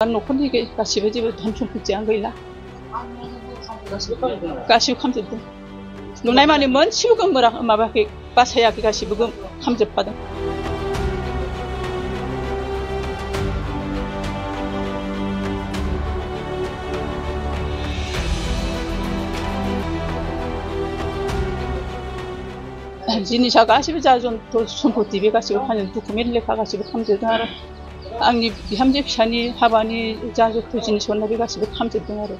न'खरनि गासिबो जेबो धन सम्पथियानो गैला गासिबो खामजोबदों नुनाय माने मोनसेबो माबायाखै बासायाखै गासिबो खामजोबखादों जिनिसा गासिबो जा सम्पति बे गासिबो फानजोबदों डकुमेन्ट लेखा गासिबो खामजोबदों आरो आंनि बिहामजो फिसानि हाबानि जा जथ' जिनिस हरनाय बे गासिबो खामजोबदों आरो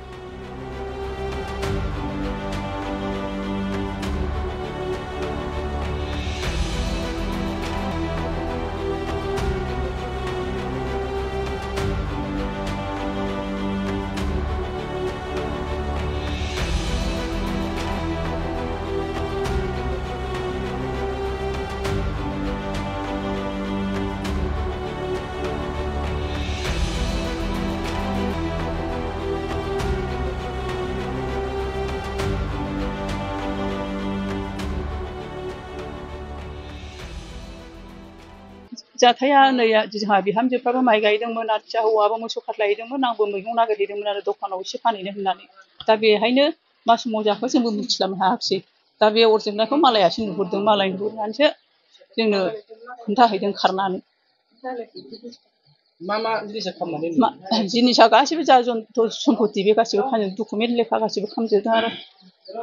जाथाया नै जोंहा बिहामजोफ्राबो माइ गायदोंमोन आरो फिसा हौवाबो मोसौ खास्लायहैदोंमोन आंबो मैगं नागिरहैदोंमोन आरो दखानाव एसे फानहैनो होननानै दा बेहायनो मा समाव जाखो जोंबो मिथिस्लाबनो हायाखिसै दा बे अर जोंनायखौ मालायासो नुहुरदों मालाय नुहुरनानैसो जोंनो खोन्थाहैदों खारनानै जिनिसा गासिबो जा सम्पति बे गासिबो फानजोबदों डकुमेन्ट लेखा गासिबो खामजोबदों आरो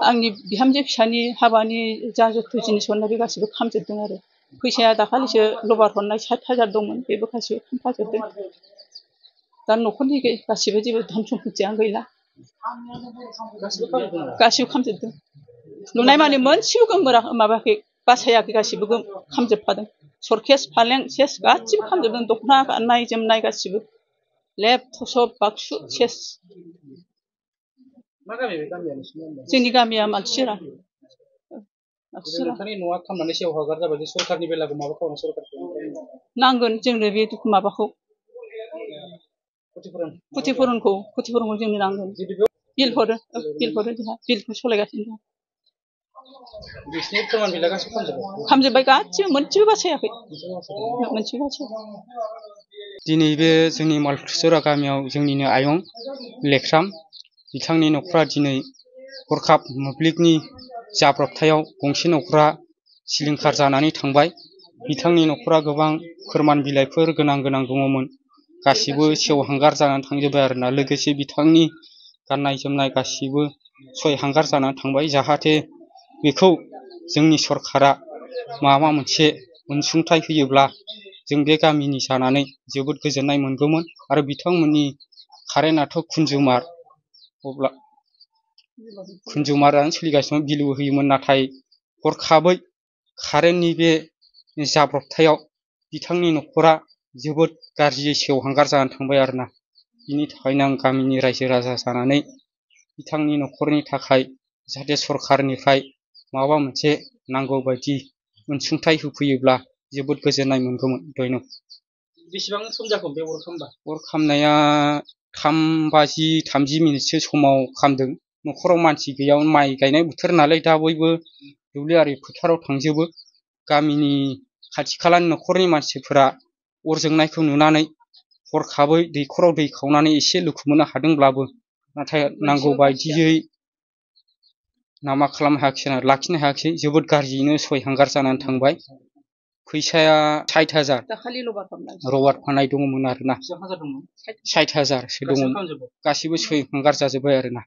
आंनि बिहामजो फिसानि हाबानि जा जथ' जिनिस हरनाय बे गासिबो खामजोबदों आरो फैसाया दाखालिसो लबार हरनाय 60,000 दंमोन बेबो गासिबो खामफाजोबदों दा न'खरनि गासिबो जेबो धन सम्पथियानो गैला गासिबो खामजोबदों नुनाय माने मोनसेबो माबायाखै बासायाखै गासिबो खामजोबखादों सरकेस फालें सेस गासिबो खामजोबदों दख'ना गाननाय जोमनाय गासिबो लेप थसब बाक्सु सेस जोंनि गामिया मानसिरा नांगोन जोंनो बे माबाखौ खुथिफुरनखौ जोंनो नांगोन बिल हरो जोंहा बिलखौ सलायगासिनो दं खामजोब्बाय गासिबो मोनसेबो बासायाखै मोनसेबो दिनै बे जोंनि मालफुसरा गामियाव जोंनिनो आयं लेख्राम बिथांनि न'खरा दिनै हरखाब मोब्लिबनि जाब्रबथायाव गंसे न'खरा सिलिंखार जानानै थांबाय बिथांनि न'खरा गोबां फोरमान बिलाइफोर गोनां दङमोन गासिबो सेवहांगार जानानै थांजोब्बाय आरोना लोगोसे बिथांनि गाननाय जोमनाय गासिबो सयहांगार जानानै थांबाय जाहाथे बेखौ जोंनि सरकारा माबा मोनसे अनसुंथाइ होयोब्ला जों बे गामिनि जानानै जोबोद गोजोननाय मोनगौमोन आरो बिथांमोननि कारेन्टआथ' कुनजुमारानो सोलिगासिनो बिलबो होयोमोन नाथाय हरखाबै कारेन्टनि बे जाब्रबथायाव बिथांनि न'खरा जोबोद गाज्रियै सेवहांगार जानानै थांबाय आरोना बिनि थाखायनो आं गामिनि रायजो राजा जानानै बिथांनि न'खरनि थाखाय जाहाथे सरकारनिफ्राय माबा मोनसे नांगौ बायदि अनसुंथाइ होफैयोब्ला जोबोद गोजोननाय मोनगौमोन धन्यबाद बेसेबां सम जाखो बे अर खामनाया 3:30 मिनिटसो समाव खामदों न'खराव मानसि गैया माइ गायनाय बोथोर नालाय दा बयबो दुब्लियारि फोथाराव थांजोबो गामिनि खाथि खालानि न'खरनि मानसिफोरा अर जोंनायखौ नुनानै हरखाबै दैखराव दै खावनानै एसे लुखुमनो हादोंब्लाबो नाथाय नांगौ बायदियै नामा खालामनो हायाखिसै लाखिनो हायाखिसै जोबोद गाज्रियैनो सयहांगार जानानै थांबाय फैसाया 60,000 दाखालि रबार फाननाय दङमोन आरोना 60,000सो दङमोन गासिबो सयहांगार जाजोब्बाय आरोना